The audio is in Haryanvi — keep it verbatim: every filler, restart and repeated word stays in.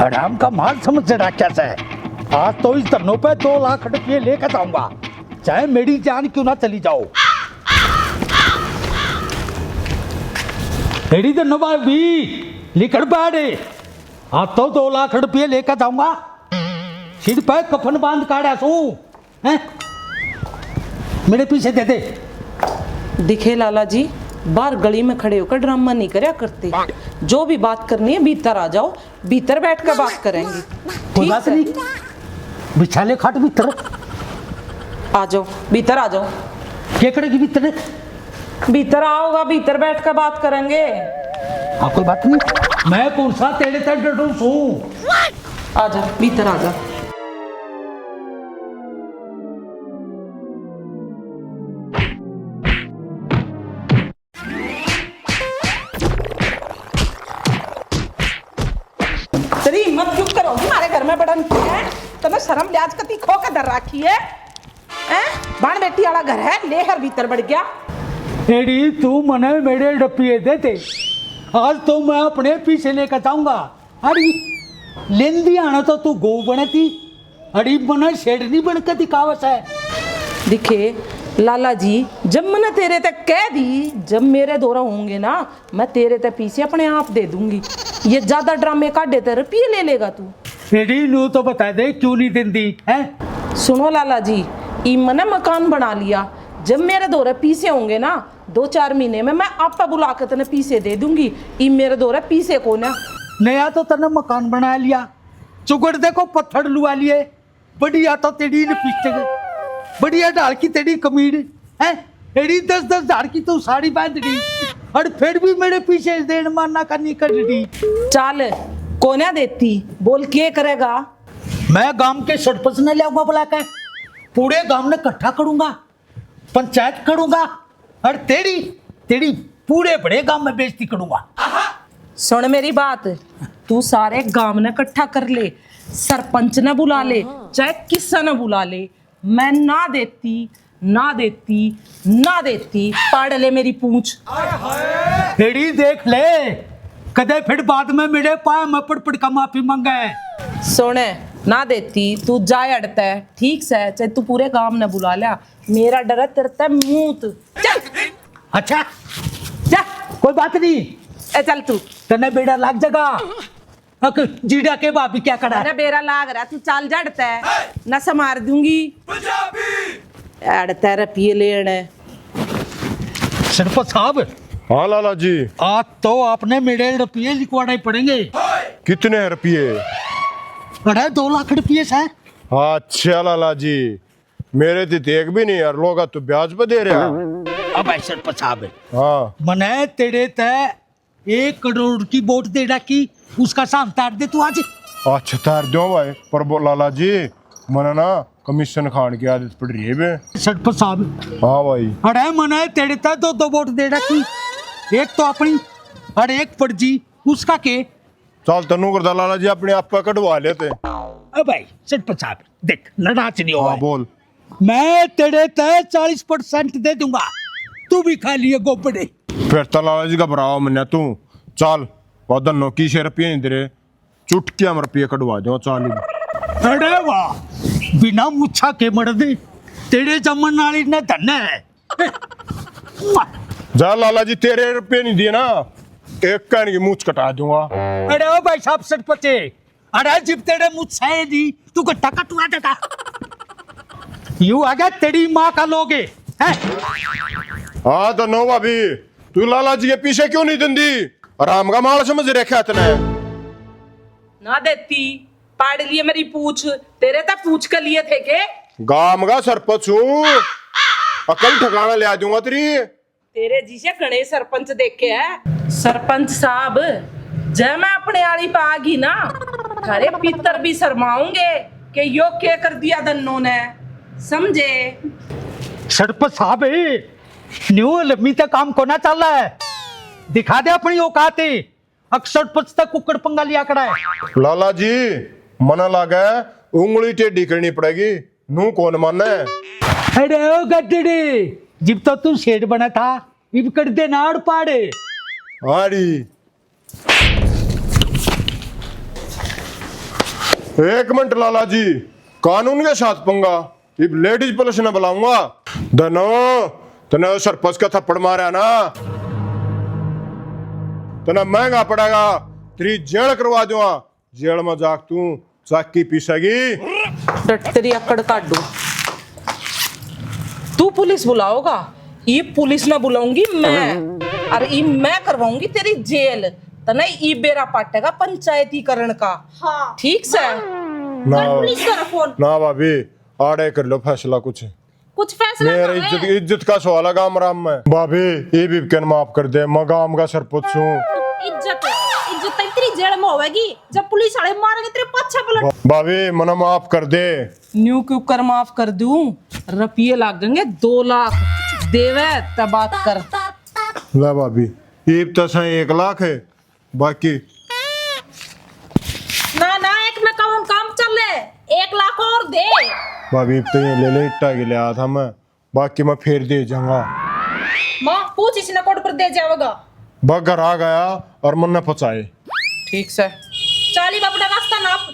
हराम का माल समझ रखा से। आज तो इस धन्नो पे दो लाख रुपये लेकर जाऊंगा, चाहे मेरी जान क्यों ना चली जाओ। एड़ी धन्नो भाभी, लिकड़ बाड़े। आज तो दो लाख रुपये लेकर जाऊंगा। सिर पे कफन बांध काढ़ा सू। हैं? मेरे पीछे दे दे। दिखे लाला जी, बाहर गली में खड़े होकर ड्रामा नहीं करया करते। जो भी बात करनी है, भीतर आ जाओ, भीतर बैठ कर बात करेंगे। कोई ठीक बात है? नहीं, बिछा ले खाट भीतर। आ जाओ, भीतर आ जाओ। केकड़े की भीतर? भीतर आओगा, भीतर बैठ कर बात करेंगे। हाँ, कोई बात नहीं, मैं कौन सा तेरे तक डटू सू। आ जा, भीतर आ जा। तेरी हिम्मत क्यों करोगी हमारे घर में बड़न की है? तने शर्म लिहाज कती खो के धर रखी है? हैं? बाण बेटी वाला घर है, ले हर भीतर बढ़ गया। एड़ी तू मने मेरे डपिए दे दे, आज तो मैं अपने पीछे लेकर जाऊंगा। अड़ी लेंदी आना तो तू गौ बने थी। अड़ी मने शेरनी बन के दिखावे से। दिखे लाला जी, जब मैंने तेरे तक कह दी, जब मेरे दौरा होंगे ना, मैं तेरे तक पीसे अपने आप दे दूंगी। ये ज्यादा ड्रामे काढ़े ते रुपये ले लेगा तू। एड़ी नू तो बता दे क्यों नहीं देंदी है? सुनो लाला जी, ई मने मकान बना लिया, जब मेरे दौरे पीसे होंगे ना, दो चार महीने में मैं आपे बुला के तने पीसे दे दूंगी। ई मेरे दौरे पीसे कोना। नया तो तने मकान बना लिया, चुगड़ देखो पत्थर लुआ लिए, बढ़िया तो तेरी लिपस्टिक, बढ़िया ढाल की तेरी कमीज है, तेरी दस दस हजार की तू साड़ी बांध दी, और फिर भी मेरे पीछे देन मारना का नहीं कर दी। चाल, कोना देती, बोल के करेगा? मैं गांव के सरपंच ने लियाऊंगा बुला के, पूरे गांव ने इकट्ठा करूंगा, पंचायत करूंगा, और तेरी, तेरी पूरे बड़े गांव में बेइज्जती करूंगा। सुन मेरी बात, तू सारे गांव ने इकट्ठा कर ले, सरपंच ने बुला ले, चाहे किसा ने बुला ले, मैं ना देती, ना देती, ना देती। पाड़ ले मेरी पूंछ। एड़ी देख ले, कदे फिर बाद में मेरे पाए में पड़ पड़ का माफी मांगे। सुन, ना देती, तू जाए अड़ते, ठीक से, चाहे तू पूरे गांव ने बुला लिया, मेरा डर है तेरे ते मूत। चल। अच्छा, जा। कोई बात नहीं। ए, चल तू। तन्ने बेड़ा लाग जागा। अक जीड़ा के भाभी क्या करा? अरे बेरा लाग रहा, तू चाल जड़ता है, नशा मार दूंगी। अड़ता रुपये लेने। सरपंच साहब। हाँ लाला जी। आज तो आपने मेरे रुपये लिखवाने पड़ेंगे। कितने रुपये? अरे दो लाख रुपये से। अच्छा लाला जी, मेरे ते देख भी नहीं यार, लोग तो ब्याज पे दे रहा। अब भाई सरपंच साहब, हाँ। मने तेरे ते एक करोड़ की वोट दे डाकी, उसका साम तार दे तू आज। अच्छा तार दो भाई, पर वो लाला जी, मने ना कमीशन खान की आदत पड़ रही है बे। सरपंच साहब। हाँ भाई। अरे मने तेरे ते दो दो वोट दे डाकी, एक तो अपनी और एक फर्जी, उसका के? चल तन्नू करदा लाला जी, अपने आप पे कढ़वा लेते। अब भाई सरपंच साहब, देख, नाराज नहीं हो। हाँ, बोल। मैं तेरे ते चालीस परसेंट दे दूंगा, तू भी खा लिए गोबड़े। फिर तो लाला जी घबराओ मन्ने तू। चल, वो धन्नो की से रुपये नहीं दे रहे, चुटकिया में रुपये कढ़वा दो, चाल। अरे वाह, बिना मुच्छा के मर्द, तेरे जमन वाली ने धन्य है। जा लाला जी, तेरे रुपये नहीं दिए ना, एक कान की मूछ कटा दूंगा। अरे ओ भाई साहब सटपचे, अरे जिब तेरे मुझ से नहीं, तू गट्टा कटवा देता। यू आ गया तेरी माँ का लोगे, हैं? हाँ तो नो भाभी, तू लाला जी के पीछे क्यों नहीं दंदी? आराम का माल समझ रखा तने। ना देती, पाड़ लिए मेरी पूछ, तेरे तक पूछ के लिए थे के? गांव का सरपंच हूँ, अकल ठिकाना ले आ दूंगा तेरी। तेरे जिसे घणे सरपंच देखे है। सरपंच साहब, जै मैं अपने आली पे आ गई ना, थारे पितर भी शर्माओगे कि यो के कर दिया धन्नो ने, समझे? सरपंच साहब, न्यू लम्मी ते काम कोना चल रहा है, दिखा दे अपनी औकात। अक सरपंच तक कुकड़ पंगा लिया खड़ा है। लाला जी, मना लागे उंगली टेढ़ी करनी पड़ेगी, नू कौन माने? अरे ओ गड्डड़ी, जिब तो तू सेठ बना था, इब कर दे नाड़ पाड़े। आड़ी। एक मिनट लाला जी, कानून के साथ पंगा। इब लेडीज पुलिस ने बुलाऊंगा। धनो, तने सरपंच का थप्पड़ मारा ना, तने महंगा पड़ेगा। तेरी जेल करवा दूंगा। जेल में जाके तू चाकी पीसेगी। डट तेरी अकड़ काढू। तू पुलिस बुलाओगा? ये पुलिस ना बुलाऊंगी मैं। और ये मैं करवाऊंगी तेरी जेल। तने ये बेरा पाटेगा पंचायतीकरण का। हाँ। ठीक से? ना, पुलिस करो फोन। ना भाभी, आड़े कर लो फैसला कुछ। कुछ फैसला मेरा करो। इज्जत, इज्जत का सवाल है गाम राम में। भाभी, ये भी कन माफ कर दे, मैं गाम का सरपंच हूँ। इज्जत, इज्जत तो तेरी जेल में होवेगी। जब पुलिस वाले मारेंगे तेरे पाछा पलट। भाभी, मना माफ कर दे। न्यू क्यों कर माफ कर दूं? रुपये लागेंगे दो लाख। देवे त बात कर। ले भाभी, ईब तो सही एक लाख है, बाकी ना ना, एक में कौन काम चल रहे, एक लाख और दे। भाभी, इब तो ये ले ले, इट्टा के लिया था मैं, बाकी मैं फिर दे जाऊंगा। माँ पूछ इसने कौन पर दे जावेगा। बस घर आ गया और मन्ने पहुंचाए। ठीक से। चाली बापड़ा रास्ता नाप।